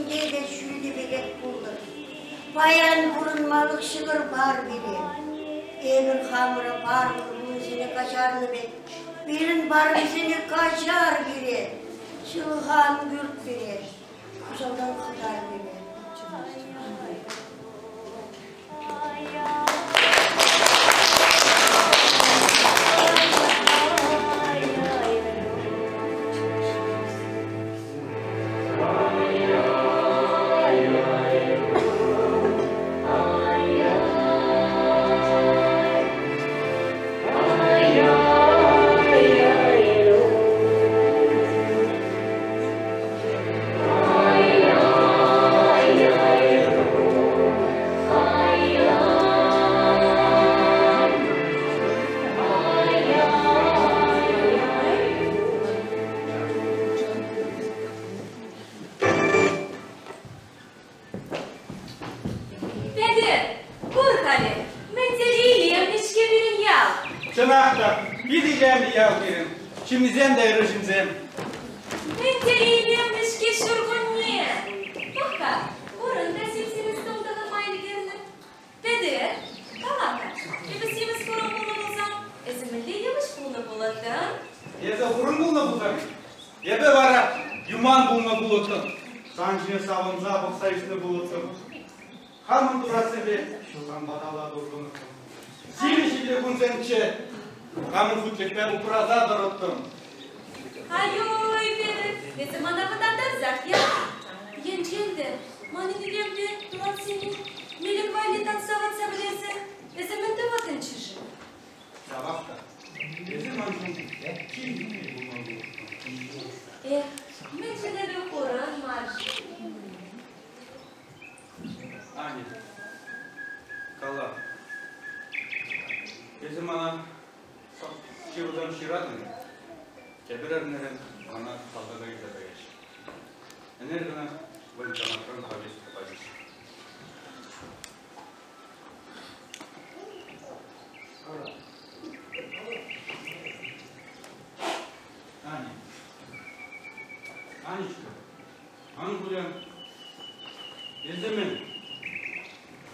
пуринте те ҫӳлти пекех пултӑр. Паян пурӑнмалӑх ҫӑкӑр пар пире. Эпир хамӑра парӑмлӑ пулнисене каҫарнӑ пек, пирӗн парӑмсене каҫар пире, ҫылӑха ан кӳрт пире, усалтан хӑтар пире. Петӗр, кур-халӗ, мӗн тери илемлӗ-ҫке пирӗн ял. Чӑнах та, питӗ илемлӗ ял пирӗн. Ҫыннисем те ырӑ ҫынсем. Мӗн тери илемлӗ-ҫке ҫуркунне! Пӑх-ха, хурӑн та сип-симӗс тум тӑхӑнма ӗлкӗрнӗ. Петӗр, кала-ха, эпӗ симӗс хурӑн пулнӑ пулсан, эсӗ мӗнле йывӑҫ пулнӑ пулӑттӑн? Эсӗ хурӑн пулнӑ пулсан, эпӗ вара юман пулнӑ пулӑттӑм. Сан ҫине савӑнса пӑхса ӳснӗ пулӑттӑм. Хамӑн туратсемпе ҫултан паталла туртӑнӑттӑм. Сивӗ ҫиллӗ кунсенче хамӑн хутлӗхпе упраса тӑрӑттӑм. Ай-ой, Петӗр, эсӗ мана вӑтантарсах яр. Енчен те манӑн илемлӗ туратсене милӗк валли татса-ватса пӗтерсе эсӗ мӗн тӑватӑнччӗ-ши? Ҫавах та, эсӗ маншӑн чи йывӑр пулма пулӑшнӑ. Эх, мӗншӗн эпӗ хуран мар-ши? Аня, кала, эсӗ мана ҫырусем ҫыратӑн, тепӗр эрнерен мана салтака илсе каяҫҫӗ. Ӗнер кӑна военкоматран повестка пачӗҫ. Аня, Анечка, ан кулян. Эсӗ мӗн?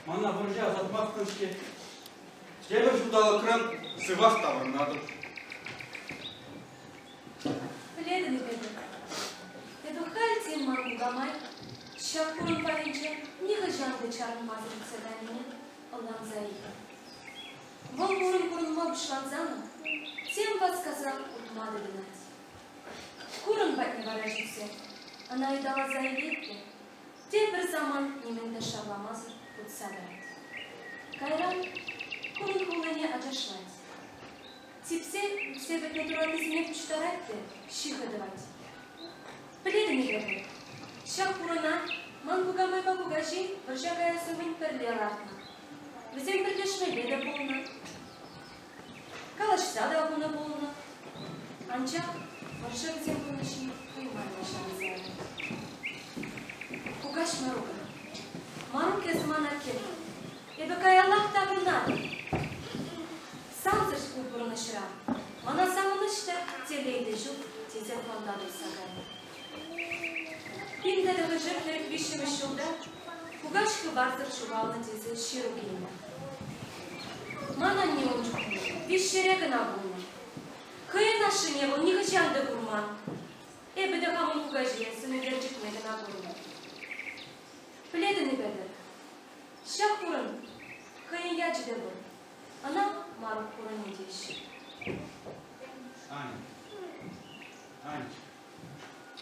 Мана вӑрҫа ӑсатмастӑн-ҫке. Тепӗр ҫулталӑкран сывах таврӑнатӑп. Пӗлетӗн-и, Петӗр, эпӗ халь те ман кукамай ҫак хурӑн патӗнче нихӑҫан та чарӑнмасӑр ӳксе кайнине ӑнланса илтӗм. Вӑл хурӑн курӑнма пуҫлансан тем васкаса утма тытӑнать. Хурӑн патне вара ҫитсе ӑна ыталаса илет те тепӗр самант нимӗн те шарламасӑр утса тӑрать. Кайран хурӑн хуллине ачашлать. Типсе ӳксе пӗтнӗ тураттисене пуҫтарать те ҫыхӑ тӑвать. Пӗлетӗн-и эпӗ, ҫак хурӑна ман кукамайпа кукаҫи вӑрҫа каяс умӗн пӗрле лартнӑ. Вӗсем пӗрлешмелле те пулнӑ. Калаҫса та хунӑ пулнӑ. Анчах вӑрҫӑ вӗсен пурнӑҫне хӑйманла ҫавӑрса янӑ. Кукаҫ Марука. Марук эсӗ мана кирлӗ. Эпӗ каяллах таврӑнатӑп. Сансӑр ку пурнӑҫра мана савӑнӑҫ та, телей те ҫук, тесе фронта тухса кайнӑ. 1943 ҫулта кукаҫ хыпарсӑр ҫухалнӑ тесе ҫыру килнӗ. Ман анне ун чухне виҫҫӗре кӑна пулнӑ. Хӑйӗн ашшӗне вӑл нихӑҫан та курман. Эпӗ те хамӑн кукаҫие сӑнӳкерчӗкне кӑна курнӑ. Пӗлетӗн-и, Петӗр, ҫак хурӑн хӑйӗн ячӗ те пур. Ӑна Марук хурӑнӗ теҫҫӗ. Аня, Аня,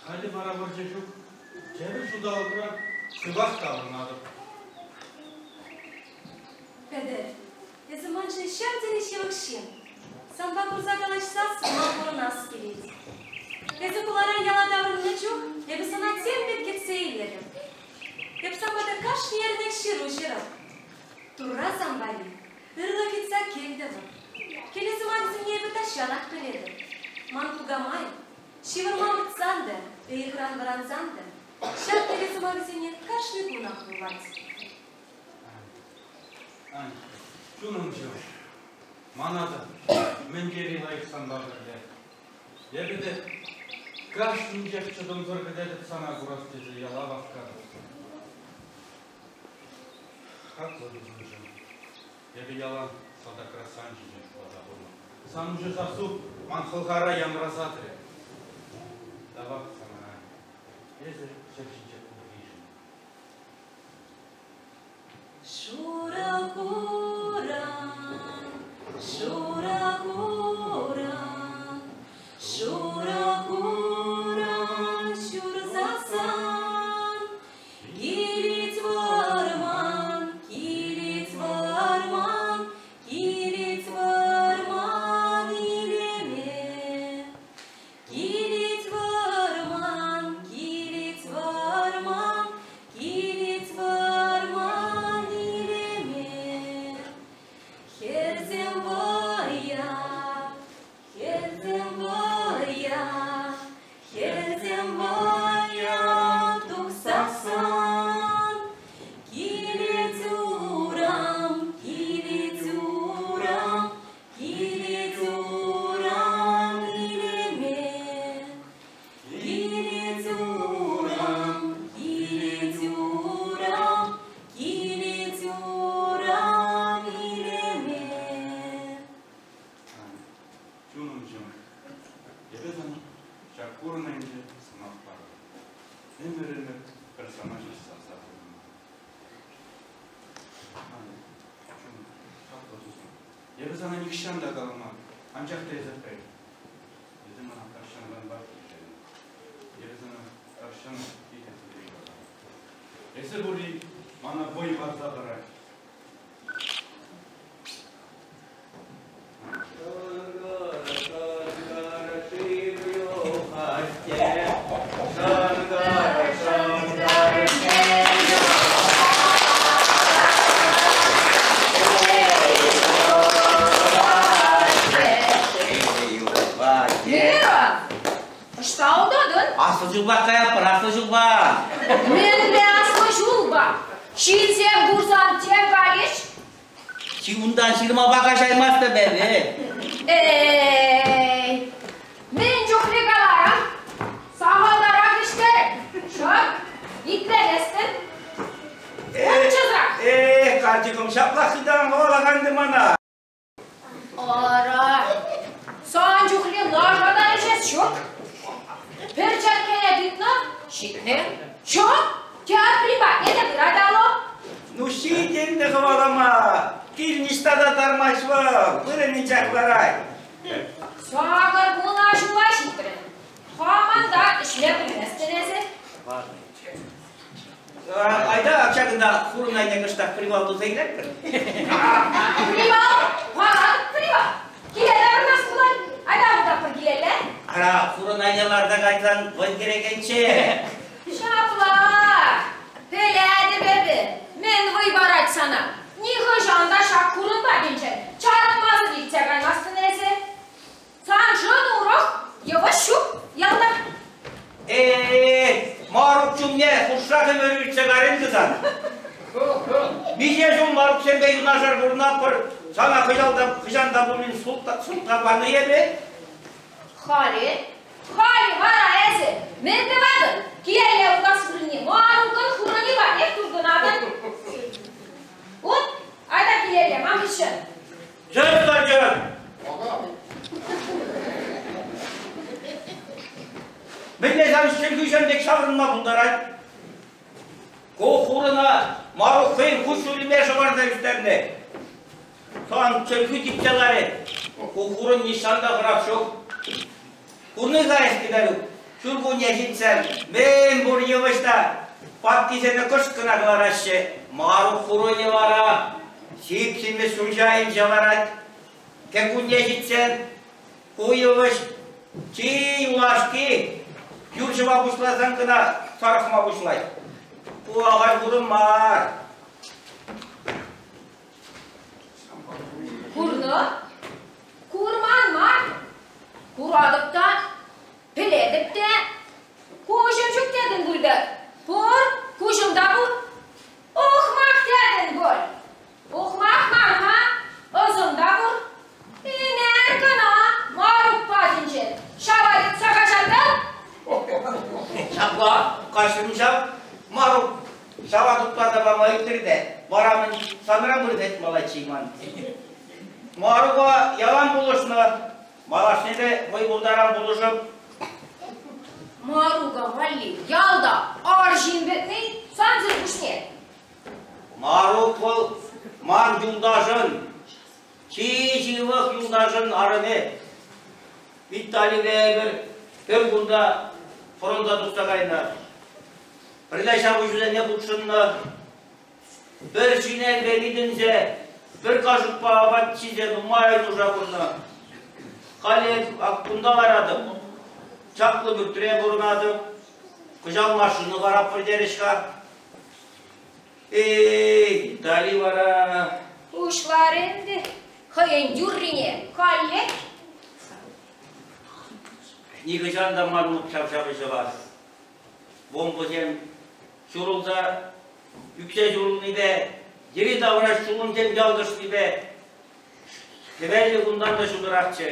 халӗ вара вӑрҫӑ ҫук. Тепӗр ҫулталӑкра сывах таврӑнатӑп. Петӗр, эсӗ маншӑн ҫав тери ҫывӑх ҫын. Санпа курса калаҫсассӑн ман пурӑнас килет. Эсӗ хуларан яла таврӑннӑ чух эпӗ сана тем пек кӗтсе илетӗп. Эп сан пата кашни эрнех ҫыру ҫырӑп. Турра сан валли ырлӑх ыйтса килтӗмӗр. Киле сӑмахӗсене эпӗ таҫҫанах пӗлетӗп. Ман кукамай ҫывӑрма выртсан та, ыйхӑран вӑрансан та ҫак киле сӑмахӗсене кашни кунах вулать. Ань, чунӑмҫӑм, мана та мӗн тери лайӑх санпа пӗрле. Эпӗ те кашнинчех чӑтӑмсӑр кӗтетӗп сана курас тесе яла васкатӑп. Хаклӑ тусӑмҫӑм, эпӗ ялан салтакра сан ҫинчен шутласа пынӑ. Сан уҫӑ сассу ман хӑлхара янраса тӑрӗ. Тавах сана, эсӗ ҫӗр ҫинче пурришӗн. Шурӑ хуран, шурӑ хуран, шурӑ хуран ҫурсасан, килет вӑрман, килет вӑрман, килет вӑрман илеме. Килет вӑрман, килет вӑрман, килет вӑрман илеме. Хӗрсем вӑя, хӗрсем вӑя, хӗрсем вӑя тухсассан, килет урам, килет урам, килет урам илеме. Килет урам, килет урам, килет урам илеме. Чунӑмҫӑм, эпӗ сана ҫак хурӑн айӗнче сӑмах парӑп. Ӗмӗр-ӗмӗр пӗр сана ҫеҫ савса пурӑнма. Аня, чунӑм, хаклӑ тусӑм, эпӗ сана нихҫан та каламан, анчах та эсӗ пӗл. Эсӗ мана тахҫантанпах килӗшетӗн. Эпӗ сана тахҫанах питӗ хитре калам. Эсӗ пурри мана вӑй парса тӑрать. Мирон, ӑҫта утатӑн? Аслӑ ҫулпа каятпӑр, аслӑ ҫулпа. Мӗнле аслӑ ҫулпа? Ҫынсем курсан тем калӗҫ. Унтан ҫырмапа каҫаймастӑп эпӗ. Эй, мӗн чухлӗ каларӑм? Сахалтарах ӗҫтер. Ҫак, итлеместӗн. Часрах. Эх, карчӑкӑм, ҫаплах хытаран хӑвалакан ты мана. Ара, сан чухлӗ лаша та ӗҫес ҫук. Пӗр черккене тытнӑ, ҫитнӗ. Ҫук, театри патне те пырать алло. Ну, ҫит ӗнтӗ хӑвалама. Кил ниҫта та тармасть вӑл, вырӑнӗнчех ларать. Сакӑр куна ҫула ҫитрӗ. Хамӑн та ӗҫме пӗлместӗн эсӗ. Айта ҫакӑнта хурӑн айне кӑштах привал туса илетпӗр. Привал? Вара привал. Киле таврӑнас пулать. Айта утатпӑр килелле. Ара, хурӑн айне ларса кайсан вӑй кӗрекенччӗ. Ҫапла. Пӗлетӗп эпӗ. Мӗн вӑй парать сана? Нихӑҫан та ҫак хурӑн патӗнчен чарӑнмасӑр иртсе каймастӑн эсӗ. Саншӑн урӑх йывӑҫ ҫук ялта. Э-э, Марук чунне хушса кӗмӗл ӳтсе карӗнчӗ сан. Миҫе ҫул Маруксемпе юнашар пурӑнатпӑр, сана хӑҫан хӑҫан та пулин султа панӑ эпӗ. Халӗ, халӗ вара эсӗ мӗн тӑватӑн? Килелле утас вырӑнне Марукӑн хурӑнӗ патнех туртӑнатӑн. Ут, айта килелле, ман хыҫҫӑн. Чӗр карчӑк! Мӗнле сан чӗлхӳ пек ҫаврӑнма пултарать? Ку хурӑна Марук хӑйӗн куҫҫулӗпе шӑварса ӳстернӗ. Сан чӗлхӳ типсе ларӗ. Ку хурӑн нихҫан та хӑрах ҫук. Курни-ха эс, Китарюк, ҫуркунне ҫитсен мӗн пур йывӑҫ та папкисене кӑшт кӑна кӑлараҫҫӗ. Марук хурӑнӗ вара сип-симӗс ҫулҫӑ айӗнче ларать. Кӗркунне ҫитсен ку йывӑҫ чи юлашки юр ҫӑва пуҫласан кӑна тарӑхма пуҫлать. Ку ахаль хурӑн мар. Курнӑ? Курман мар. Куратӑп та, пӗлетӗп те. Куҫӑм ҫук тетӗн пуль пек. Пур, куҫӑм та пур. Ухмах тетӗн пуль. Ухмах мар-ха, ӑсӑм та пур. Ӗнер кӑна Марук патӗнче ҫава йӑтса каҫартӑн. Ҫапла, каҫрӑм ҫав, Марук. Ҫава туптаса пама ыйтрӗ те, вара мӗн санра пырса малайччи ман. Марука ялан пулӑшнӑ, малашне те вӑй пултаран пулӑшӑп. Марука валли ялта арҫын пӗтни сансӑр пуҫне. Марук вӑл ман юлташӑн, чи ҫывӑх юлташӑн арӑмӗ. Виталипе эпир пӗр кунта фронта тухса кайнӑ. Пӗрле ҫапӑҫусене хутшӑннӑ. Пӗр шинельпе витӗнсе, пӗр кашӑкпа апат ҫисе нумай нуша курнӑ. Халӗ ак кунта ларатӑп. Чаплӑ пӳртре пурӑнатӑп. Кӑҫал машина вара пӗлтерӗҫ-ха. Эй, Виталий вара... Пуҫларӗ ӗнтӗ хӑйӗн юррине каллех. Нихӑҫан та манмӑп ҫав ҫапӑҫӑва. Бомбӑсем ҫурӑлса, ӳксе ҫурӑлнипе, йӗри-тавра ҫулӑмсем ялкӑшнипе хӗвеллӗ кунтан та ҫутӑрахчӗ.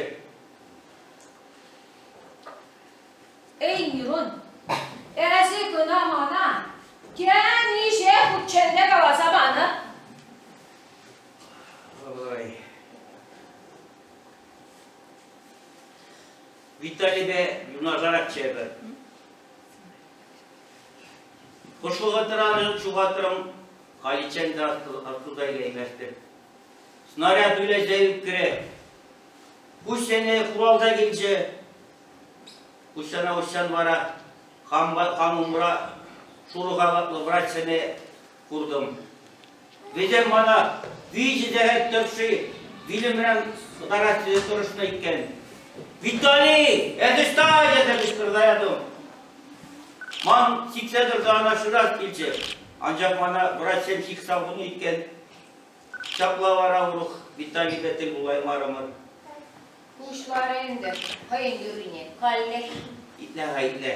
Эй, Мирон, эсӗ кӑна мана темиҫе хутчен те каласа панӑ. Ой. Виталипе юнашарахчӗ эпӗ. Хӑш вӑхӑтра ҫухатрӑм, халиччен те астуса илейместӗп. Снаряд ӳлесе ӳкрӗ. Куҫсене хуралса килчӗ. Куҫсана-уҫсан вара хам, хам умра шурӑ халатлӑ врачсене куртӑм. Вӗсем мана виҫӗ сехет тӑршши вилӗмрен хӑтарас тесе тӑрӑшнӑ иккен. Виталий, эсӗ ӑҫта? тесе кӑшкӑрса ятӑм. Ман сиксе тӑрса ӑна шырас килчӗ. Анчах мана врачсем ҫыхса хунӑ иккен. Ҫапла вара урӑх Виталипе тӗл пулаймарӑмӑр. Пуҫларӗ ӗнтӗ хӑйӗн юррине каллех. Итле-ха, итле.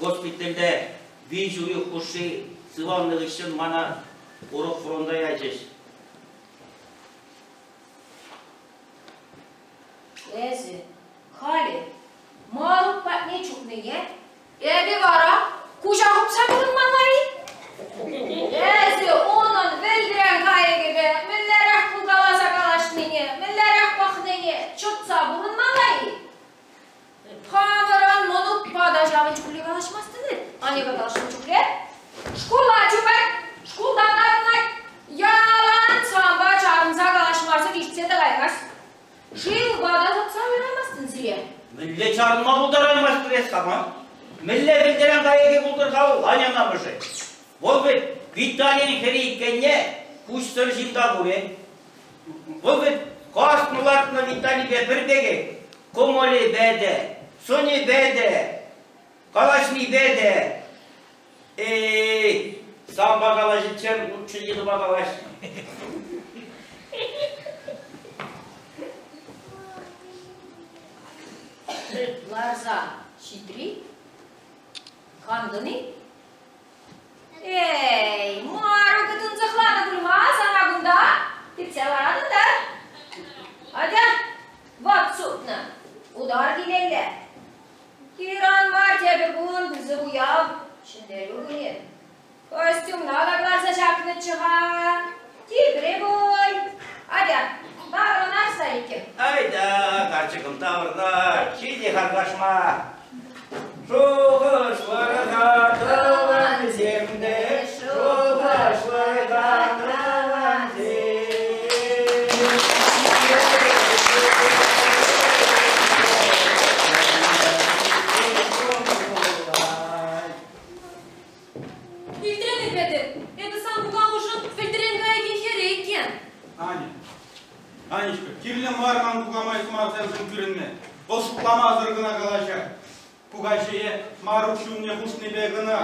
Госпитальте виҫ уйӑх хушши сывалнӑ хыҫҫӑн мана урӑх фронта ячӗҫ. Эсӗ халӗ Марук патне чупнине эпӗ вара куҫа хупса пурӑнмалла-и? Эсӗ унӑн вӗлтрен кайӑкӗпе мӗнлерех кулкаласа калаҫнине, мӗнлерех пӑхнине чӑтса пурӑнмалла-и? Хамӑрӑн мӑнукпа та ҫавӑн чухлӗ калаҫмастӑн вӗт, Аньӑпа калаҫнӑ чухле. Шкула чупать, шкултан таврӑнать, ялан санпа чарӑнса калаҫмасӑр иртсе те каймасть. Шывпа та тытса уйӑраймастӑн сире. Мӗнле чарӑнма пултараймастӑн эс хама? Мӗнле вӗлтӗрен кайӑкӗ пултӑр-ха вӑл Анян амӑшӗ? Вӑл вӗт Виталин хӗрӗ иккенне куҫсӑр ҫын та пур-и? Вӑл вӗт каснӑ лартнӑ Виталипе пӗр пекех. Кӑмӑлӗпе те, сӑнӗпе те, калаҫнипе те. Эй, санпа калаҫиччен лучше йытӑпа калаҫ. Ларса ҫитри? Кантӑн-и? Эй, Марука тунсӑхланӑ пуль-ха сана кунта. Типсе ларатӑн та. Атя, ват сутнӑ. Утар килелле. Киран мар тепӗр кун пысӑк уяв, Ҫӗнтерӳ кунӗ. Костюмна та кӑларса ҫакнӑччӗ-ха. Типре пуль. Атя, таврӑнар старикке. Айда, карчӑкӑм таврӑнар, ҫитӗ харкашма. Шухӑшлӑха тӑвансем те, шухӑшлӑха тӑвансем. Илтрӗн-и, Петӗр? Эпӗ сан кукамушӑн вӗлтӗрен кайӑкӗн хӗрӗ иккен. Аня, Анечка, кирлӗ мар ман кукамай сӑмахсемшӗн кӳренме. Вӑл шутламасӑр кӑна калаҫать. Кукаҫие Марук ҫумне хушнипе кӑна.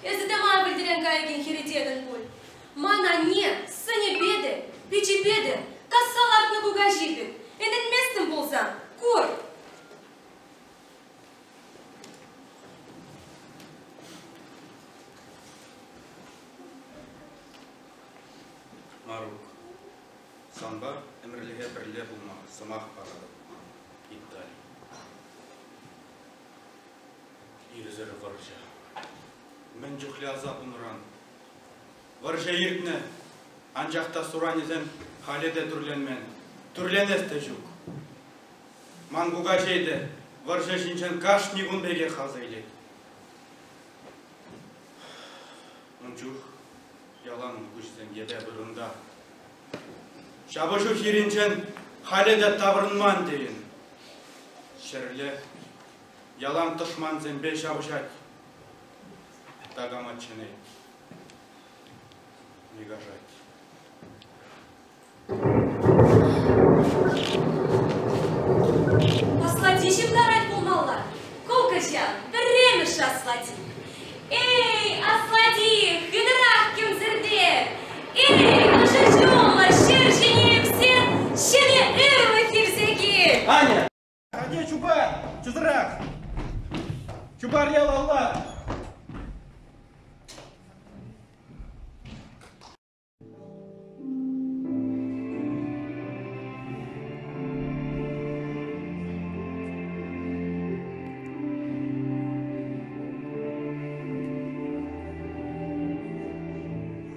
Эсӗ те ман вӗлтӗрен кайӑкӗн хӗрӗ тетӗн пуль. Ман анне сӑнӗпе те, пичӗпе те касса лартнӑ кукаҫи пек. Ӗненместӗн пулсан, кур. Марук, санпа ӗмӗрлӗхе пӗрле пулма сӑмах паратӑп, Итали. Ирсӗр вӑрҫӑ. Мӗн чухлӗ асап унран. Вӑрҫӑ иртнӗ, анчах та суранӗсем халӗ те тӳрленмен. Тӳрленес те ҫук. Ман кукаҫей те вӑрҫӑ ҫинчен кашни кун пекех аса илет. Ун чух ялан куҫсем йӗпе вырӑнта. Ҫапӑҫу хирӗнчен халӗ те таврӑнман тейӗн. Ҫӗрле ялан тӑшмансемпе ҫапӑҫать. Такама чӗнет. Микашать. Аслати ҫывхарать пулмалла. Ку кӑҫал пӗрремӗш аслати. Эй, аслати, хытӑрах кӗмсӗрте! Эй, ӑшӑ чунлӑ ҫӗр ҫине ӳксе ҫӗнӗ ырлӑх илсе кил! Аня, Атя чупар, часрах! Чупар ялалла!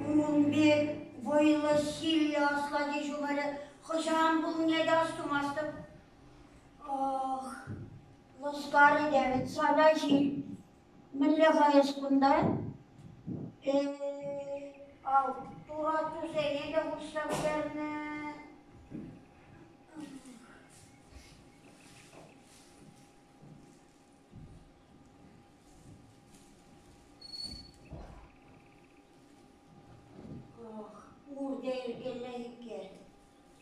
Ун пек вӑйлӑ ҫиллӗ аслати ҫумӑрӗ хӑҫан пулнине те астумастӑп. Ах, лӑскарӗ те вӗт сана ҫил. Мӗнле-ха эс кунта? Э, ав, тураттусене те хушса пӗтернӗ. Ах, пурте йӗркеллех иккен.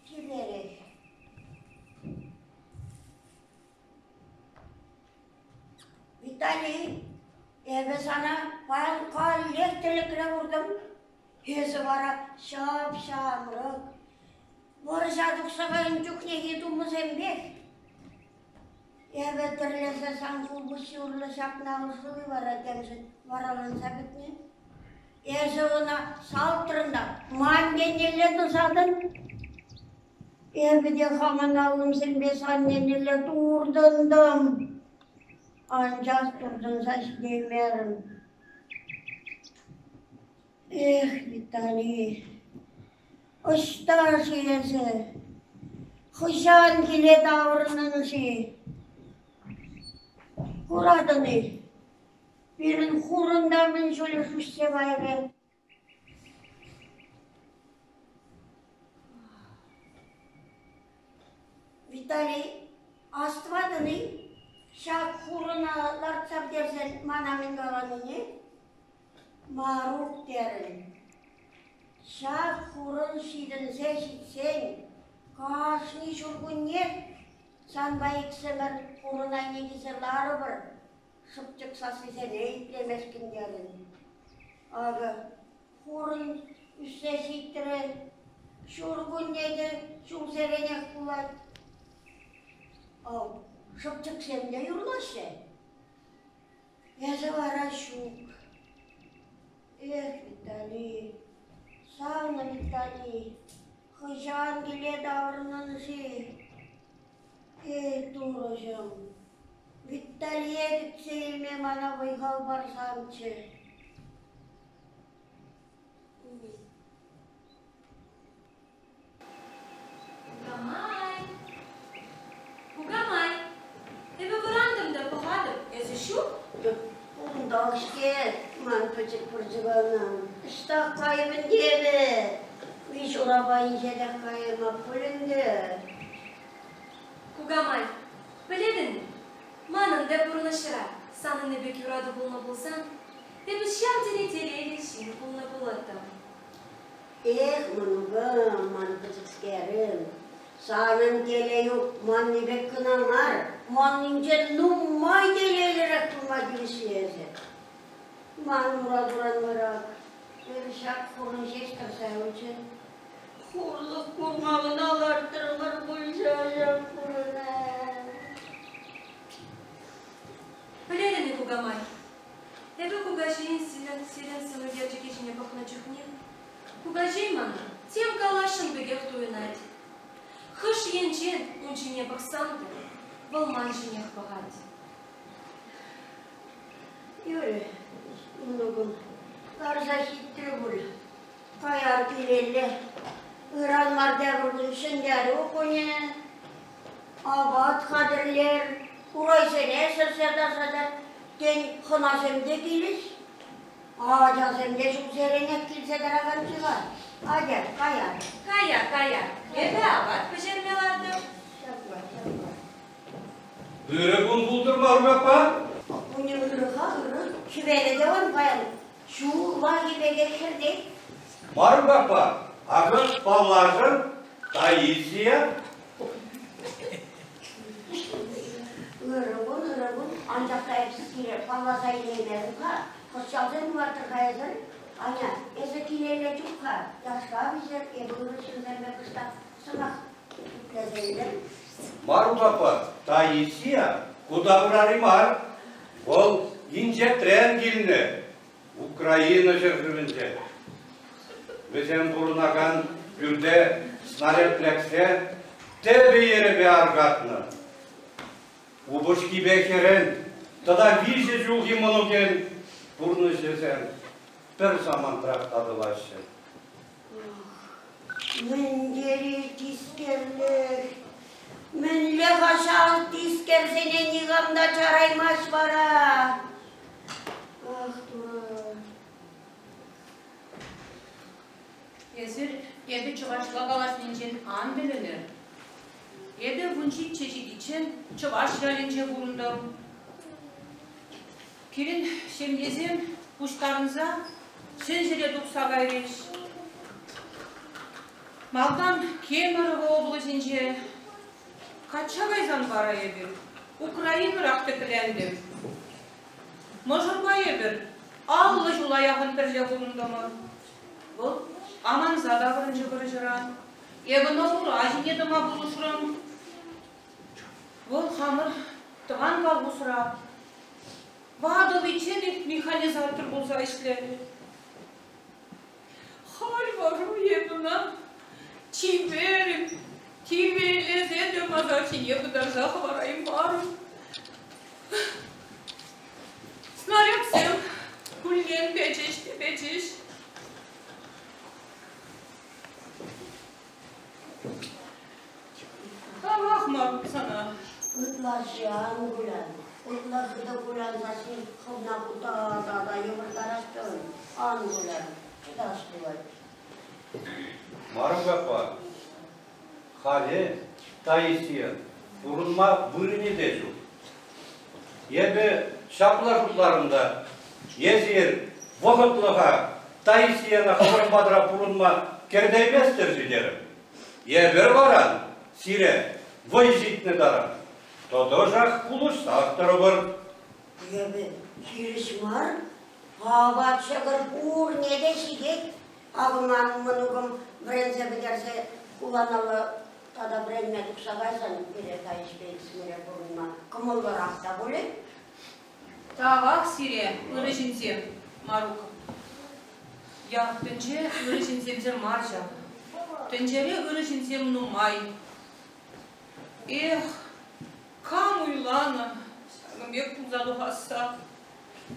Чиперех. Виталий, эпӗ сана паян каллех тӗлӗкре куртӑм. Эсӗ вара ҫап-ҫамрӑк. Вӑрҫа тухса кайнӑ чухнехи тумусемпех. Эпӗ тӗрлесе сан хулпуҫҫи урлӑ ҫакна ӑшӑли вара темшӗн вараланса пӗтнӗ. Эсӗ ӑна салтрӑн та ман еннелле тӑсатӑн. Эпӗ те хамӑн аллӑмсемпе сан еннелле туртӑнтӑм. Анчах туртӑнса ҫитеймерӗм. Эх, Виталий, ӑҫта-ши эсӗ? Хӑҫан киле таврӑнӑн-ши? Куратӑн-и, пирӗн хурӑн та мӗн чуль шыҫса кайрӗ. Виталий, астӑватӑн-и, ҫак хурӑна лартса пӗтерсен мана мӗн каланине? Марук терӗн. Ҫак хурӑн ҫитӗнсе ҫитсен кашни ҫуркунне санпа иксӗмӗр хурӑн айне килсе ларӑпӑр, шӑпчӑк сассисене итлемешкӗн терӗн. Акӑ хурӑн ӳссе ҫитрӗ, ҫуркунне те ҫулсеренех пулать. Ав, шӑпчӑксем те юрлаҫҫӗ. Эсӗ вара ҫук. Эх, Витали, савнӑ Витали, хӑҫан киле таврӑнӑн-ши? Эй, Турӑҫӑм, Виталие кӗтсе илме мана вӑй-хал парсамччӗ. Кукамай! Кукамай! Эпӗ вӑрантӑм та пӑхатӑп, эсӗ ҫук? Унтах-ҫке ман пӗчӗк пӑрчӑканӑм. Ӑҫта кайӑп ӗнтӗ эпӗ? Виҫ урапа инҫетех кайӑмап пуль ӗнтӗ. Кукамай, пӗлетӗн-и, манӑн та пурнӑҫра санӑнни пек юрату пулнӑ пулсан, эпӗ ҫав тери телейлӗ ҫын пулнӑ пулӑттӑм. Эх, мӑнукӑм, ман пӗчӗкскерӗм, санӑн телейӳ манни пек кӑна мар, маннинчен нумай телейлӗрех пулма тивӗҫлӗ эсӗ. Ман юратуран вара эпӗ ҫак хурӑн ҫеҫ тӑрса юлчӗ. Хурлӑх курма кӑна лартрӑмӑр пуль ҫав хурӑна. Пӗлетӗн-и, кукамай, Эпӗ кукаҫейӗн сирӗн сӑнӳкерчӗкӗ ҫине пӑхнӑ чухне кукаҫей мана тем каласшӑн пекех туйӑнать. Хӑш енчен ун ҫине пӑхсан та вӑл ман ҫинех пӑхать. Юрӗ, мӑнукӑм, ларса ҫитрӗ пуль. Каяр килелле. Ыран мар тепӗр кун Ҫӗнтерӳ кунӗ. Апат хатӗрлер, урайсене сӗрсе тасатар. Тен, хӑнасем те килӗҫ? Ачасем те ҫулсеренех килсе тӑраканччӗ-ха. Атя, каяр. Кая, кая. Эпӗ апат пӗҫерме лартӑм. Ҫапла, ҫапла. Ырӑ кун пултӑр, Марук аппа. Кунӗ ырӑ-ха, ырӑ. Хӗвелӗ те ун паян ҫуллахи пекех хӗртет. Марук аппа, акӑ паллашӑр, Таисия. Ырӑ кун, ырӑ кун. Анчах та эп сире палласа илеймерӗм-ха. Хӑш ялсем лартӑр-ха эсӗр? Аня, эсӗ килелле чуп-ха. Яшка пӗҫер, эпӗ ырӑ ҫынсемпе кӑштах сӑмах пуплесе илем. Марук аппа, Таисия ку таврари мар. Вӑл инҫетрен килнӗ. Украина ҫӗршывӗнче. Вӗсем пурӑнакан пӳрте снаряд лексе тӗпӗ-йӗрӗпе аркатнӑ. Упӑшкипе хӗрӗн тата 3 ҫулхи мӑнукӗн пурнӑҫӗсем пӗр самантрах татӑлаҫҫӗ. Мӗн тери тискерлӗх! Мӗнле-ха ҫав тискерсене никам та чараймасть вара? Ах, Турӑ! Эсир эпӗ чӑвашла калаҫнинчен ан тӗлӗнӗр. Эпӗ 17 ҫитиччен чӑваш ялӗнче пурӑнтӑм. Пирӗн ҫемьесем пуҫтарӑнса ҫӗн ҫӗре тухса кайрӗҫ. Малтан Кемерово облаҫӗнче качча кайсан вара эпир Украинӑрах тӗплентӗм. Мӑшӑрпа эпир 50 ҫула яхӑн пӗрле пурӑнтӑмӑр. Вӑл аманса таврӑнчӗ вӑрҫӑран. Эпӗ ӑна ура ҫине тӑма пулӑшрӑм. Вӑл хамӑр тӑван колхозра ватӑличченех механизатор пулса ӗҫлерӗ. Халь вара эпӗ ӑна чиперӗм, тирпейлесе те масар ҫине пытарса хӑвараймарӑм. Снарядсем куллен печӗҫ те печӗҫ. Тавах Марук сана. Ытлашши ан кулян. Ытла хытӑ кулянса хӑвна та йывӑртарас тӑвӑн. Ан кулян. Чӑтас пулать. Марук аппа, халӗ Таисия пурӑнма вырӑнӗ те ҫук. Эпӗ ҫапла шутларӑм та, эсир вӑхӑтлӑха Таисияна хӑвӑр патра пурӑнма кӗртейместӗр-ши терӗм. Эпир вара сире вӑй ҫитнӗ таран тӑтӑшах пулӑшсах тӑрӑпӑр. Эпӗ хирӗҫ мар, апат ҫӑкӑр пурне те ҫитет. Акӑ ман мӑнукӑм вӗренсе пӗтерсе хуланалла тата вӗренме тухса кайсан пире Таиҫпе иксӗмӗре пурӑнма кӑмӑллӑрах та пулӗ. Тавах сире, ырӑ ҫынсем, Марук. Ял тӗнче ырӑ ҫынсемсӗр мар ҫав. Тӗнчере ырӑ ҫынсем нумай. Эх, кам уйланӑ ҫакӑн пек пулса тухасса,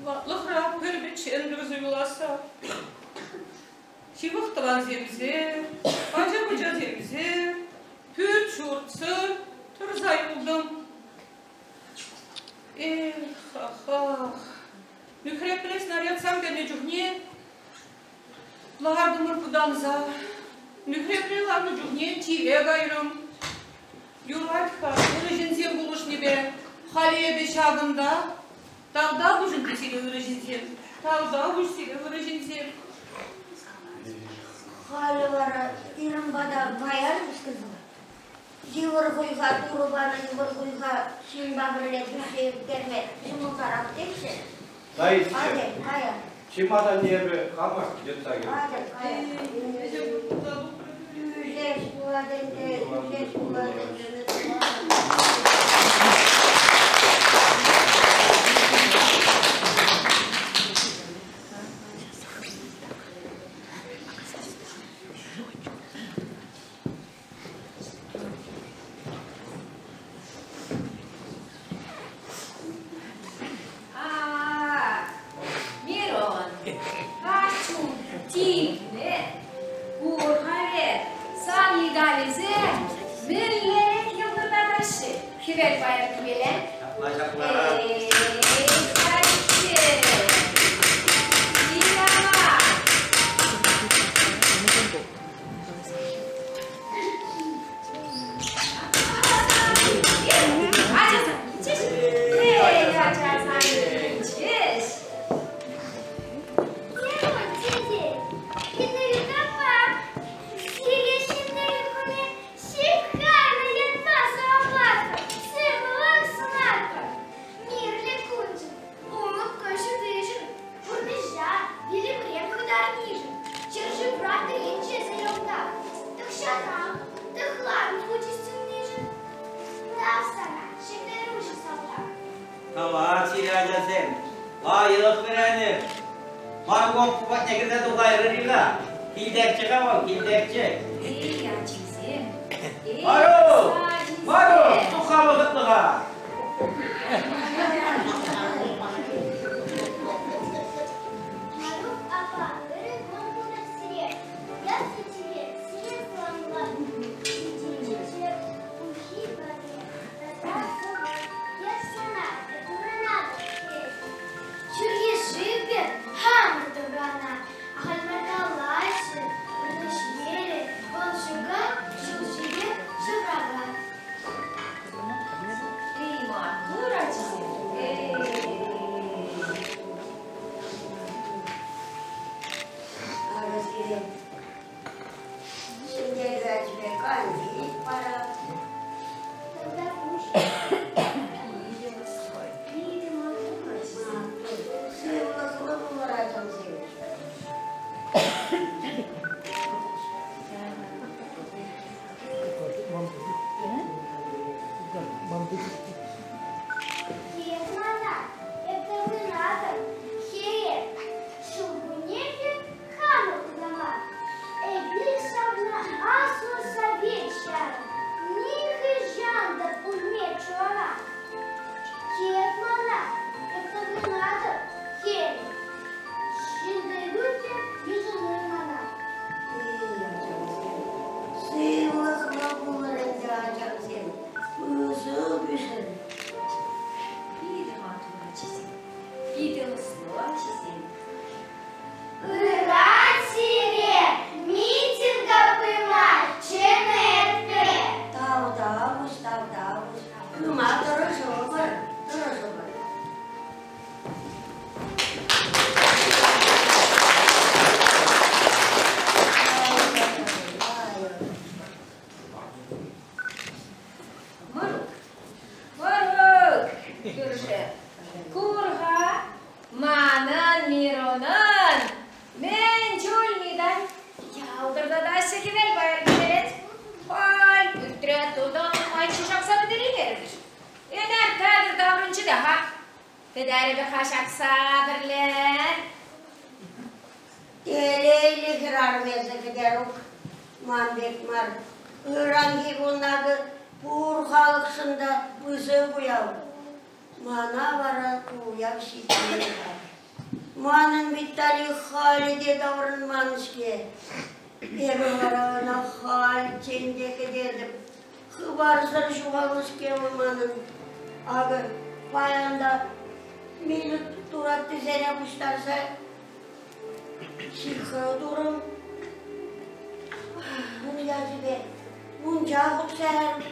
ватлӑхра пӗр-пӗччен тӑрса юласса. Ҫывӑх тӑвансемсӗр, ача-пӑчасемсӗр, пӳрт-ҫуртсӑр тӑрса юлтӑм. Эх, ах, нӳхрепре снарядсем кӗнӗ чухне лартӑмӑр пытанса. Нӳхрепре ларнӑ чухне чире кайрӑм. Юрать-ха, ырӑ ҫынсем пулӑшнипе халӗ эпӗ ҫакӑнта. Тавтапуҫ ӗнтӗ сире, ырӑ ҫынсем. Тавтапуҫ сире, ырӑ ҫынсем. Халӗ вара пирӗн пата каяр Йывӑр хуйха, Турӑ панӑ йывӑр хуйха ҫынпа пӗрле тӳссе ирттерме ҫӑмӑлтарах теҫҫӗ. Таисия, чи малтан эпӗ хамах йӑтса килтӗм. Атя, кая. Тӳсес пулать ӗнтӗ, тӳсес пулать ӗнтӗ. А, Мирон, каччу тивнӗ. Кур-ха вӗт, сан йӑкалӗсем мӗнле йӑлтӑртатаҫҫӗ хӗвел пайӑркипеле. Ҫапла, ҫапла. Эй, каччӑ! Никама! Ачасем килчӗҫ. Эй, ачасем килчӗҫ. Мирон тете, Кӗтерук сире Ҫӗнтерӳ кунӗ ҫывхарнӑ ятпа саламлатпӑр, сывлӑх сунатпӑр. Мирлӗ куншӑн, улӑп ҫутишӗн, пурнӑҫа вилӗмрен хӑтарнишӗн, ҫӗршывра тӗлӗнче йӑлтах, тахҫанах тӑхлан хучӗ сӳннишӗн. Тав сана, ҫӗнтерӳҫӗ салтак. Тавах сире, ачасем. Лайӑх вӗренӗр. Марго патне кӗрсе тухайрӑр-и-ха? Килтехчӗ-ха вӑл, килтехчӗ. Эй, ачисем! Эй, Марук! Марук, ачисем! тух-ха вӑхӑтлӑха. Марук аппа, ырӑ кун пултӑр сире. Ясли тебе, сире саламлатӑп. Чечек пуххи парне тата сӑвӑ. Эп сана пурӑнатӑп тет. Ҫурхи шыв пек хамӑр таврана ахаль мар калаҫҫӗ, пурнӑҫ йӗрӗ вӑл ҫука ҫул ҫине шӑварать. Эй, маттур ачисем! Эй! Акӑ сире Ҫӗнтерӳ ачипе канфет парап. Тата пуҫ. Питӗ маттур ачисем. Сывлӑхлӑ пулӑр, ачамсем. Килет мана, эп тӑхӑнатӑп хӗре. Ҫуркунне те хамӑр утама. Эпир ҫавна аслӑ совет ҫарӗ нихӑҫан та пулме чура. Килет мана, эп тӑхӑнатӑп хӗре. Ҫӗнтерӳ те йышӑнӑр мана. Эй, ачамсем, сывлӑхлӑ пулӑр ӗнтӗ, ачамсем. Пысӑк ӳсӗр. Питӗ маттур ачисем, питӗ ӑслӑ ачисем. Ыран сире митинга пыма чӗнетпӗр. Тавтапуҫ, тавтапуҫ. Пыма тӑрӑшӑпӑр, тӑрӑшӑпӑр. Мӑрук, Мӑрук, кӳршӗ, кур-ха, манӑн Миронӑн мӗн чуль медаль ялтӑртатаҫҫӗ хӗвел пайӑркисем. Халь пӳртре тутӑ нумайччӗ ҫакса пӗтереймерӗмӗр. Ӗнер Петӗр таврӑнчӗ те-ха. Пӗтерӗпӗр-ха ҫакса пӗрле. Телейлӗ хӗрарӑм эсӗ, Кӗтерук, ман пек мар. Ыранхи кун акӑ пур халӑхшӑн та пысӑк уяв. Мана вара ку уяв ҫитмен-ха. Манӑн Виталий халӗ те таврӑнман-ҫке. Эпӗ вара ӑна хальччен те кӗтетӗп. Хыпарсӑр ҫухалнӑ-ҫке вӑл манӑн. Акӑ паян та милӗк тураттисене пуҫтарса ҫыхӑ турӑм. Ун ячӗпе мунча хутса ярӑм.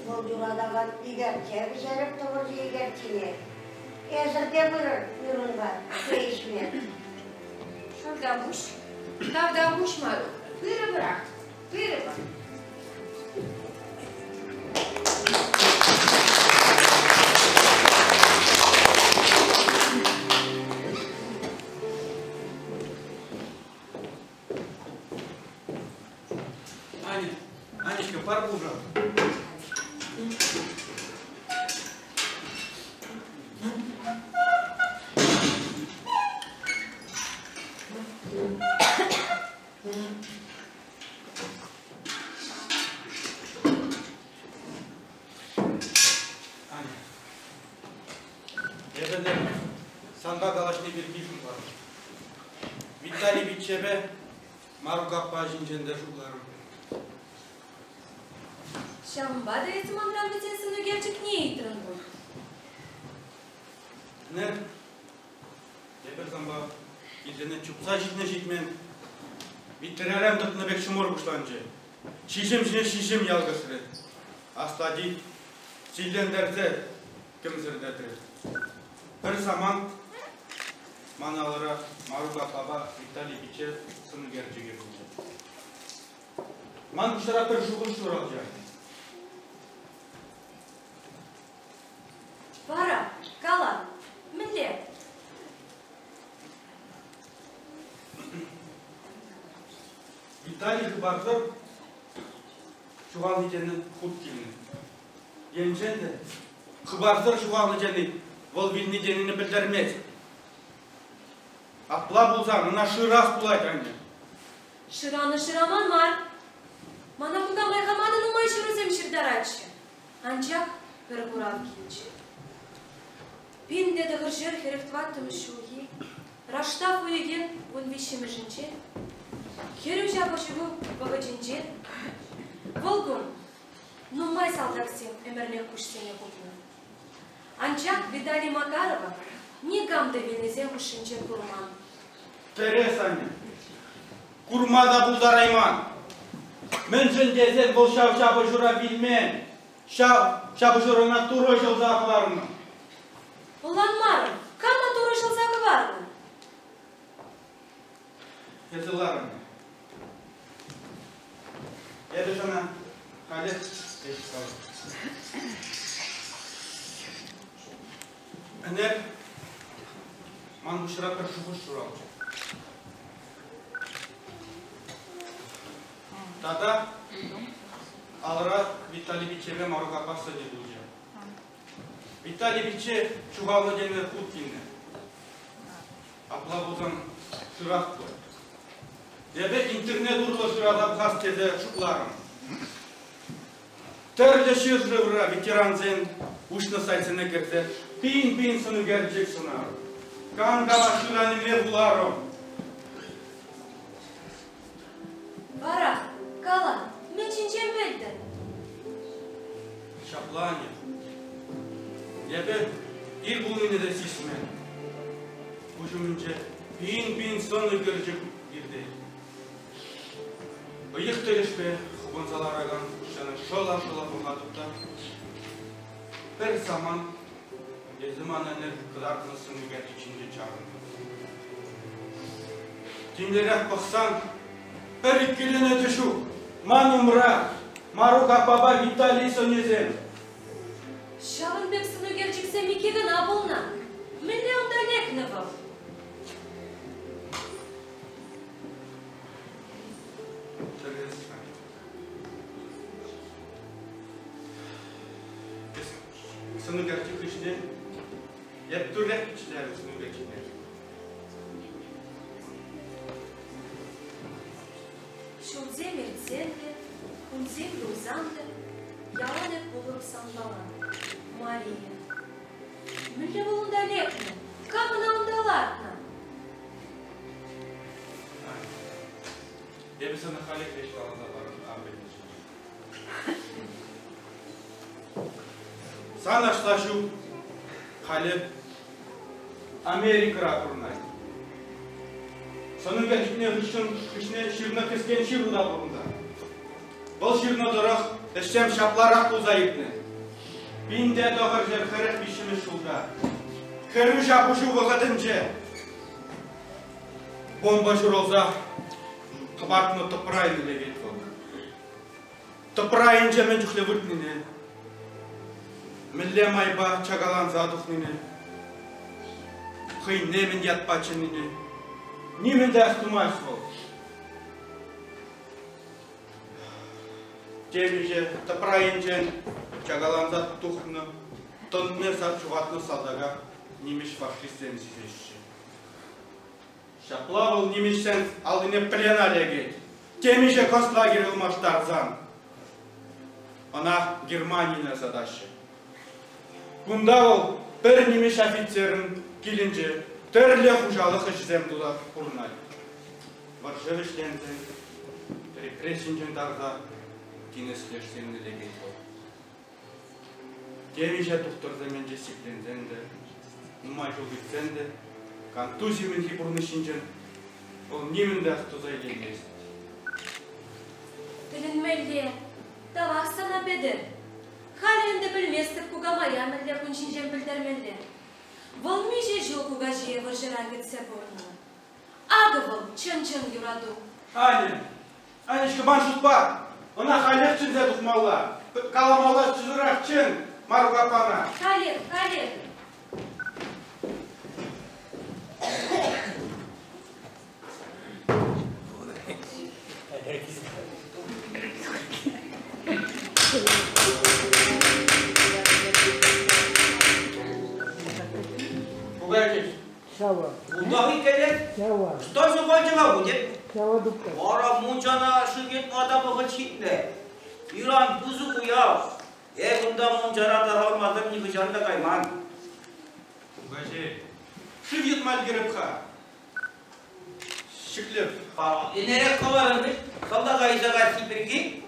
Вӑл юратакан икерче пӗҫерӗп тӑвӑрчӑ икерчине. Эсӗр те пырӑр Мирунпа чей ӗҫме. Тавтапуҫ, тавтапуҫ, Марук. Пырӑпӑрах, пырӑпӑр. Аня, Анечка, пар пушӑ. Аня, эпӗ ӗнер санпа калаҫни пирки шутларӑм. Виталий пиччепе Марук аппа ҫинчен те шутларӑм. Ҫавӑнпа та эсӗ манран вӗсен сӑнӳкерчӗкне ыйтрӑн пуль. Ӗнер эпир санпа килсене чупса ҫитнӗ-ҫитмен витререн тӑкнӑ пек ҫумӑр пуҫланчӗ. Ҫиҫӗм ҫине ҫиҫӗм ялкӑшрӗ. Аслати ҫиллентерсе кӗмсӗртетрӗ. Пӗр самант ман алӑра Марук аппапа Виталий пичче сӑнӳкерчӗкӗ пулчӗ. Ман пуҫра пӗр шухӑш ҫуралчӗ. Вара, кала, мӗнле? Виталий хыпарсӑр ҫухалнӑ тенӗ хут килнӗ. Енчен те хыпарсӑр ҫухалнӑ тени вӑл вилни тенине пӗлтермест. Апла пулсан ӑна шырас пулать анне. Шыранӑ шыраман мар. Мана кукамай хама та нумай ҫырусем ҫыртаратчӗ. Анчах пӗр хурав килчӗ. 1944 ҫулхи раштав уйӑхӗн 13-мӗшӗнче хӗрӳ ҫапӑҫу вӑхӑтӗнче вӑл кун нумай салтаксем ӗмӗрлӗх куҫсене хупнӑ. Анчах Виталий Макарова никам та вилнисен хушшинче курман. Тӗрӗс, Аня. Курма та пултарайман. Мӗншӗн тесен вӑл ҫав ҫапӑҫура вилмен. Ҫав ҫапӑҫурана Турӑ ҫӑлса хӑварнӑ. Ӑнланмарӑм, кама Турӑ ҫӑлса хӑварнӑ? Эсӗ ларӑн. Эпӗ сана халех ӗҫ калӑп. Ӗнер ман пуҫра пӗр шухӑш ҫуралчӗ. Тата алӑра Виталий пиччепе Марук аппа сӑнӗ пулчӗ. Виталий пичче ҫухалнӑ тенӗ хут килнӗ. Апла пулсан шырас пулать. Эпӗ интернет урлӑ шыраса пӑхас тесе шутларӑм. Тӗрлӗ ҫӗршывра ветерансен уҫнӑ сайтсене кӗрсе пин-пин сӑнӳкерчӗк сӑнарӑм. Кам кама шыранине вуларӑм. Вара, кала, мӗн ҫинчен пӗлтӗн? Ҫапла, Аня. Эпӗ ир пулнине те сисмен. Куҫ умӗнче пин-пин сӑн ӳкерчӗк иртет. Ыйӑх тӗлӗшпе хупӑнса ларакан куҫсене шӑла-шӑла пӑхатӑп та пӗр самант эсӗ мана ӗнер кӑтартнӑ сӑн ӳкерчӗк ҫинче чарӑнтӑм. Тимлӗрех пӑхсан пӗр иккӗленӳ те ҫук. Ман умра Марук аппапа Виталий сӑнӗсем. Ҫавӑн пек сӑнӳкерчӗксем икки кӑна пулнӑ. Мӗнле унта лекнӗ вӑл? Сӑнӳкерчӗк хыҫне эп тӳрех пичетлерӗм сӑнӳкерчӗкне. Ҫулсем иртсен те, кунсем юлсан та ялан эп пулӑп санпала, Мария. Мӗнле вӑл унта лекнӗ? Кам ӑна унта лартнӑ? Эпӗ сана халех ӗҫ каласа парӑм, хам пӗлнӗ Сан аслаҫу халӗ Америкӑра пурӑнать. Сӑнӳкерчӗкне хыҫҫӑн хыҫне ҫырнӑ кӗскен ҫыру та пур унта. Вӑл ҫырнӑ тӑрӑх ӗҫсем ҫапларах пулса иртнӗ. 1943 ҫулта хӗрӳ ҫапӑҫу вӑхӑтӗнче бомба ҫурӑлса хӑпартнӑ тӑпра лекет вӑл. Тӑпра айӗнче мӗн чухлӗ выртнине, мӗнле майпа чакаланса тухнине, хӑйне мӗн ятпа чӗннине нимӗн те астумасть вӑл. Темиҫе тӑпра айӗнчен чакаланса тухнӑ тӑнне ҫухатнӑ салтака нимӗҫ фашистсем сисеҫҫӗ. Ҫапла вӑл нимӗҫсен аллине плена лекет. Темиҫе концлагерь ылмаштарсан ӑна Германине ӑсатаҫҫӗ. Кунта вӑл пӗр нимӗҫ офицерӗн килӗнче тӗрлӗ хуҫалӑх ӗҫӗсем туса пурӑнать. Вӑрҫӑ вӗҫленсен перекрестинчен тарса тинӗс леш енне лекет вӑл. Темиҫе тухтӑрсем енче сипленсен те, нумай ҫул иртсен те контузи мӗнхи пурнӑҫ ҫинчен вӑл нимӗн те астуса илеймест. Тӗлӗнмелле. Тавах сана, Петӗр. Халӗ ӗнтӗ пӗлместӗп кукамая мӗнле кун ҫинчен пӗлтермелле. Вӑл миҫе ҫул кукаҫие вӑрҫӑра кӗтсе пурӑннӑ. Акӑ вӑл чӑн-чӑн юрату. Аня, Анечка, ман шутпа, ӑна халех чӗнсе тухмалла. Каламалла часрах чӗн, Марук аппана. Халех, халех. Пугайтесь. Унтах иккенех. Что ҫухалчӗ-ха ку тет. Вара мунчана шыв йӑтма та вӑхӑт ҫитнӗ. Иран пысӑк уяв. Эп унта мунчара тӑрӑлмасӑр нихӑҫан та кайман. Кукаҫей, шыв йӑтма ӗлкӗрӗп-ха. Ҫӗклеп. Ӗнерех хӑварӑн вӗт, салтака илсе кайсси пирки.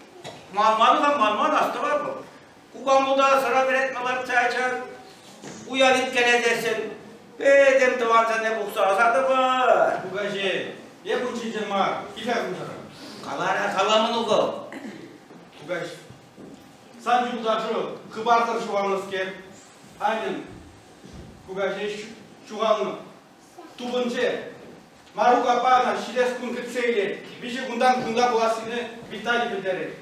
Манман-ха, манман, астӑватӑп. Кукаму та сӑра вӗретме лартса ачан. Уяв ирттересессӗн пӗтӗм тӑвансене пухса ӑсатӑпӑр. Кукаҫей, эп ун ҫинчен мар, киле кунтара. Калара, кала мӑнукӑм. Кукаҫ, сан юлташу хыпарсӑр ҫухалнӑскер, Аньӑн кукаҫей ҫухалнӑ. Тупӑнчӗ. Марук аппа ӑна ҫитес кун кӗтсе илет. Виҫӗ кунтан кунта пулассине Виталий пӗлтерет.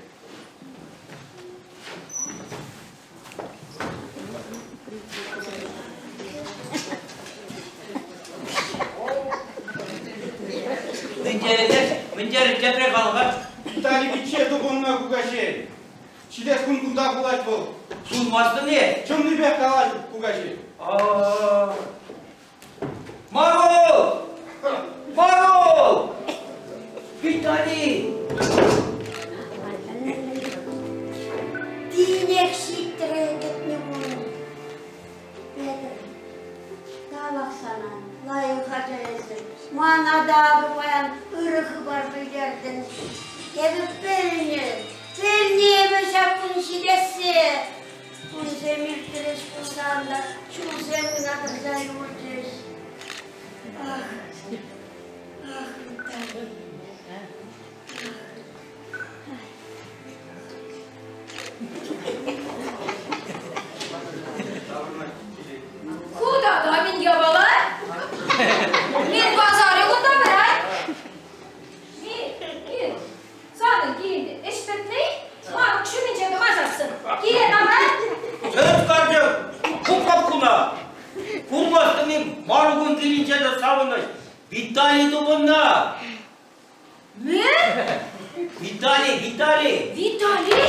Мӗнтерӗнех, мӗнтерӗн тепре калӑха. Виталий пичче тупӑннӑ кукаҫей. Ҫитес кун кунта пулать вӑл. Сунмастӑн-и? Чӑннипех калаҫ, кукаҫей. Марул! Марул! Виталий! Тинех ҫитрӗ кӗтнӗ кун. Петӗр, тавах сана, лайӑх ача эсӗ. Мана та акӑ паян ырӑ хыпар пӗлтертӗн. Эпӗ пӗлнӗ, пӗлнӗ эпӗ ҫак кун ҫитессе. Кунсем иртрӗҫ пулсан та ҫулсем кӑна тӑрса юлчӗҫ. Ах, ах, Виталий. Ху та та мин япала. Мин пасарӗ кунта пырать. Кил, санӑн килӗнте ӗҫ пӗтнӗ-и? Ман ҫумӗнче тӑмасассӑн. Киле тавран. Тӗп карчӑк, хуп-хапхуна. Курмастӑн-им, Марукӑн килӗнче те савӑнӑҫ. Виталий тупӑннӑ. Мӗн? Виталий, Виталий! Виталий?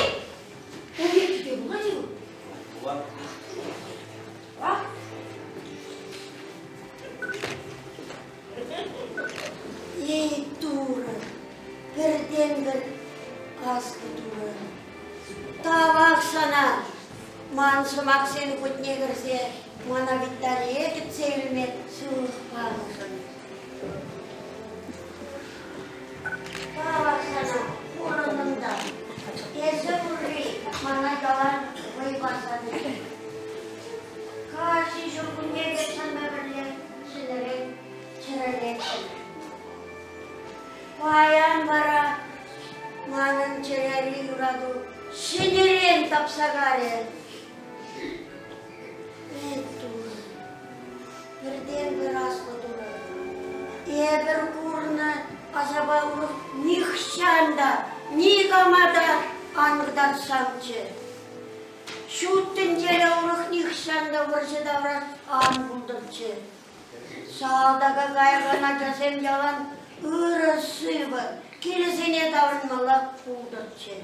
Ун пекки те пулать-и вӑл? Пулать. Ах. Эй, Турӑ, пӗртен-пӗр аслӑ Турӑ, тавах сана, ман сӑмахсен хутне кӗрсе мана Виталие кӗтсе илме сывлӑх панӑшӑн. Тавах сана, пурӑнӑн та. Эсӗ пурри мана ялан вӑй парса тӑчӗ. Кашни ҫуркунне те санпа пӗрле ҫӗнӗрен чӗрӗлеттӗм. Паян вара манӑн чӗрери юрату ҫӗнӗрен тапса карӗ. Эй, Турӑ, пӗртен-пӗр аслӑ Турӑ, эпӗр курнӑ асапа урӑх нихҫан та, никама та ан кӑтартсамччӗ. Ҫут тӗнчере урӑх нихҫан та вӑрҫӑ тавра ан пултӑрччӗ. Салтака каякан ачасем ялан ырӑ-сывӑ, килӗсене таврӑнмалла пултӑрччӗ.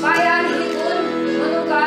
Паянхи кун мӑнука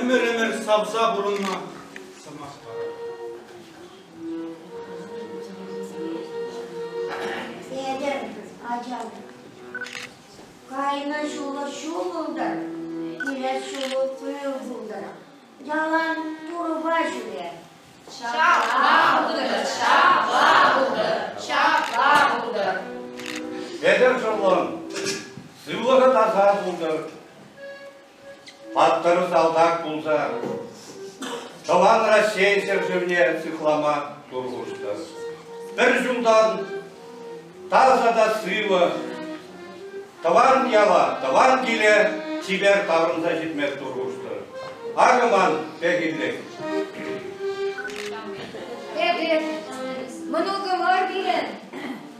Ӗмӗр-ӗмӗр савса пурӑнма сӑмах паратӑп. Петӗр, ачам, кайнӑ ҫулӑ ҫул пултӑр, килес ҫулу пыл пултӑр. Ялан Турӑпа ҫӳре. Ҫапла пултӑр, ҫапла пултӑр, ҫапла пултӑр. Петӗр шӑллӑм, сывлӑхӗ таса пултӑр. Паттӑр салтак пулса тӑван Раҫҫей ҫӗршывне сыхлама тур хушнӑ. Пӗр ҫултан таса та сывӑ тӑван яла, тӑван киле чипер таврӑнса ҫитме тур хушнӑ. Акӑ ман пехиллӗх. Петӗр, мӑнукӑмӑр пирӗн.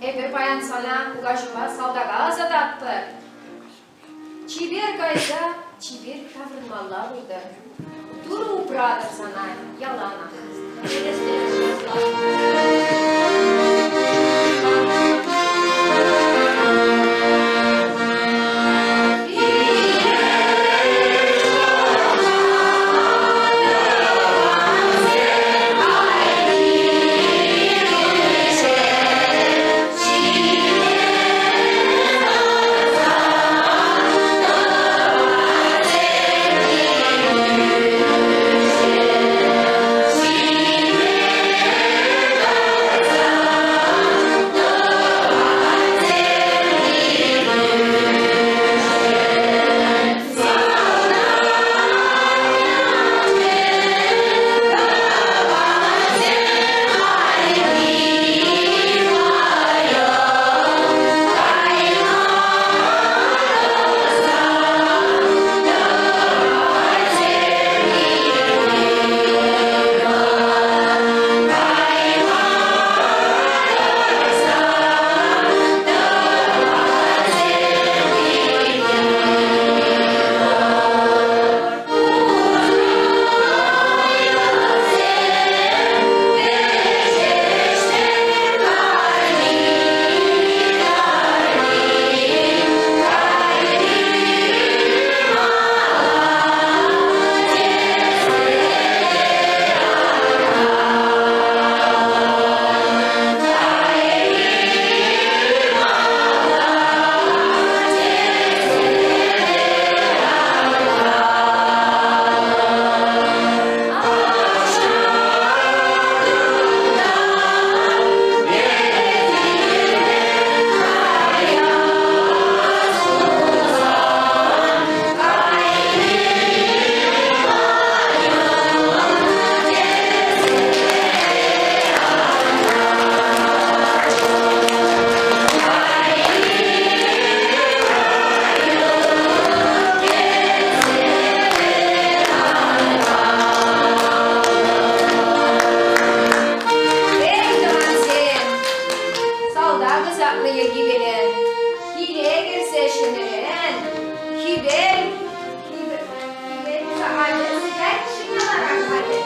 Эпир паян сана кукаҫупа салтака ӑсататпӑр. Чипер кайса чипер таврӑнмалла пултӑр. Турӑ упратӑр сана яланах. Эй, тӑвансем! Салтак ӑсатнӑ йӗркипелен киле кӗрсе ҫӗнӗрен хӗвел хӗвел сахалӗ сӗтел ҫине ларать-халӗ.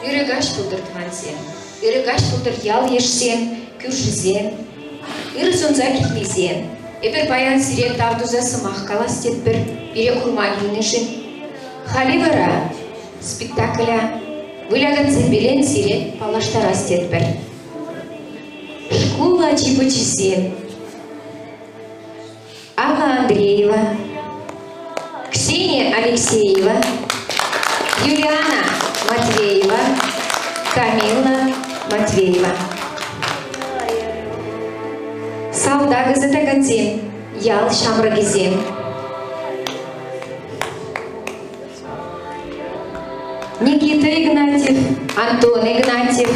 Ырӑ каҫ пултӑр, тӑвансем! Ырӑ каҫ пултӑр ял-йышсем, кӳршӗсем, ырӑ сунса килнисем. Эпир паян сире тав туса сӑмах калас тетпӗр, пире курма килнӗшӗн. Халӗ вара спектакле вылякансемпелен сире паллаштарас тетпӗр. Шкул ачи-пӑчисем Алла Андреева, Ксения Алексеева, Юлиана Матвеева, Камила Матвеева. Салтак ӑсатакансем, ял ҫамрӑкӗсем. Никита Игнатьев, Антон Игнатьев,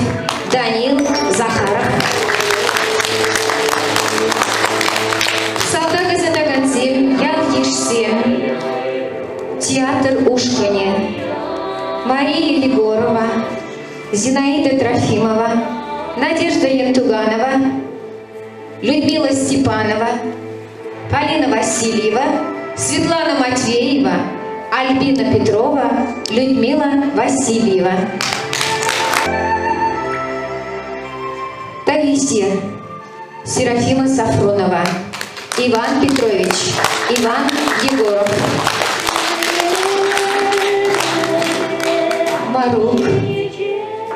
Данил Захаров. Салтак ӑсатакансем, ял-йышсем, театр ушкӑнӗ, Мария Егорова, Зинаида Трофимова, Надежда Ентуганова, Людмила Степанова, Полина Васильева, Светлана Матвеева, Альбина Петрова, Людмила Васильева. Таисия Серафима Сафронова, Иван Петрович, Иван Егоров. Марук,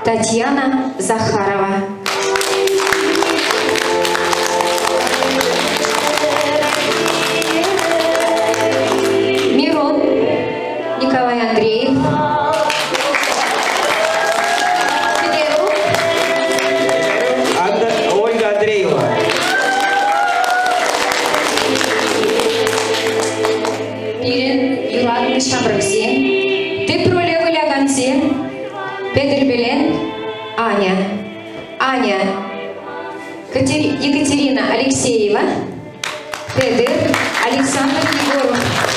Татьяна Захарова. Мирон Николай Андреев. Ольга Андреева. Пирӗн юратнӑ ҫамрӑксем, тӗп роле вылякансем Петӗр Белен, Аня. Аня Екатерина Алексеева, Петӗр Александр Егоров.